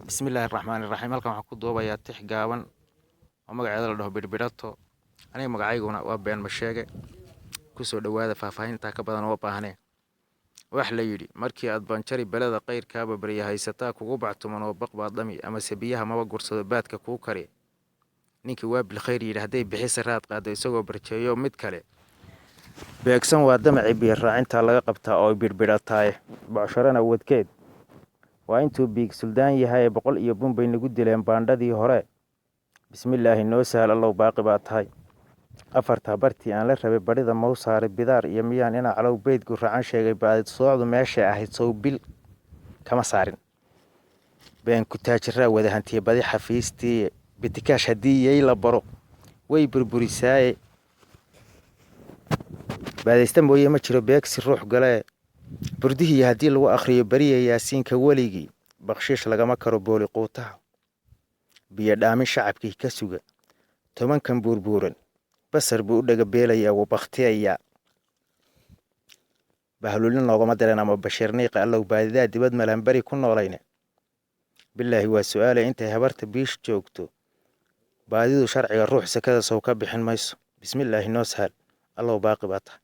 Bismillaahi raxmaani raxiim. Halkan waxaan ku duubayaa tix gaaban oo magaceeda la dhaho Bidhbidhato. Aniga magacayguna waa Been Masheege. Kusoo dhowaada, faahfaahintaa ka badan uma baahnee. Wax la yidhi markii aad banjari beleda qayrkaaba barya haysataa kugu bactuman oo baq baad dhami, amase biyaha maba gursado baadka kuu kari. Ninkii waa bilkhayr yidhi hadday bixisa raad qaado isagoo barjeeyo mid kale beegsan, waa damacii biyo raacintaa laga qabtaa oo bidhbidhataaye. Bocsharana wadkeed waa intuu biig suldaan yahay, 100 iyo bun bay nagu dileen baandhadii hore. Bismillaahi noo sahal, Allow baaqi baa tahay. Afartaa bartii aan la rabay barida mau saaray bidaar iyo miyaan inaa calow beyd guracan sheegay. Baadid soocdu meeshay ahayd sow bil kama saarin. Been ku taajiraa wada hantiye badi xafiistii bitikaash haddii yey la baro way burburisaaye. Baadaysta mooye ma jiro beegsi ruux galee. Burdihii haddii lagu akhriyo beriya Yaasiinka weligii bakshiish lagama karo. Booli quutaha biyo dhaamin shacabkii ka suga 10-kan buurbuuran basar buu u dhaga beelayaa, wuu bakhtiyayaa. Bahlulin loogama diran ama bashiirniiqa. Allow baadidaa dibad malan beri ku noolayne. Bilaahi waa su-aale, intay habarta biish joogto baadidu sharciga ruux sakada sow ka bixin mayso. Bismillaahi noo sahal, Allow baaqi baa tahay.